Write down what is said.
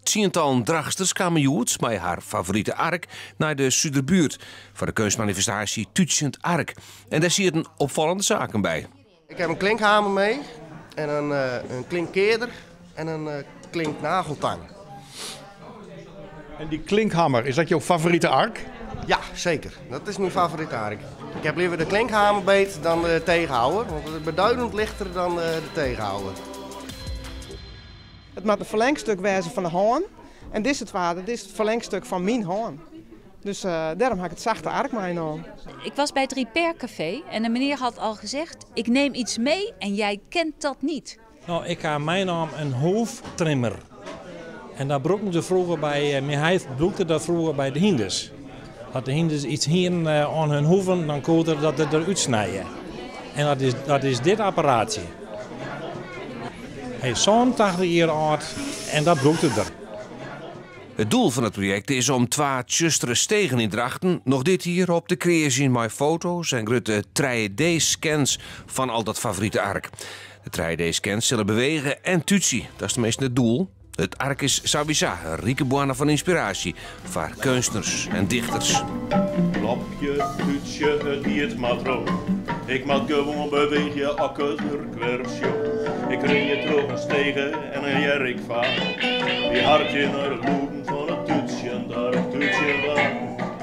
Tsientallen Drachtsters kamen hjoed mei har favorite ark nei de Suderbuert foar de keunstmanifestaasje Tútsjend Ark. En dêr sieten opfallende saken by. Ik heb een klinkhamer mee en een, uh, een klinkkeerder en een uh, klinknageltang. En die klinkhammer, is dat jouw favoriete ark? Ja, zeker. Dat is mijn favoriete ark. Ik heb liever de klinkhamer beet dan de tegenhouder, want het is beduidend lichter dan de tegenhouder. It moat in ferlengstik wêze fan de hân. En dizze twa, dat is it ferlengstik fan myn hân. Dus uh, dêrom ha ik it sachte ark meinaam. Ik was bij het Repair Café en de meneer had al gezegd: Ik neem iets mee en jij kent dat niet. No, ik ha meinaam in hoeftrimmer. En dat brûkten se froeger by, eh, myn heit brûkte dat froeger by de hynders. As de hynders iets hienen eh, oan hun hoeven, dan koe er dat der útsnije. En dat is dit apparaatsje. Hy is 87 jier âld en dat brûkte er. It doel fan it projekt is om twa tsjustere stegen yn Drachten noch dit jier op te kreazjen mei foto's en grutte 3D-scans fan al dat favorite ark. De 3D-scans sille bewege en tútsje, dat is teminsten it doel. It ark is sawiesa in rike boarne fan ynspiraasje foar keunstners en dichters. Klopje, tútsje, it giet mar troch. Ik moat gewoan beweegje as ik it wurk wer sjoch. Ik rin troch in stege en dan hear ik faak. Wy harkje nei de lûden fan it tútsjend ark, tútsjend ark.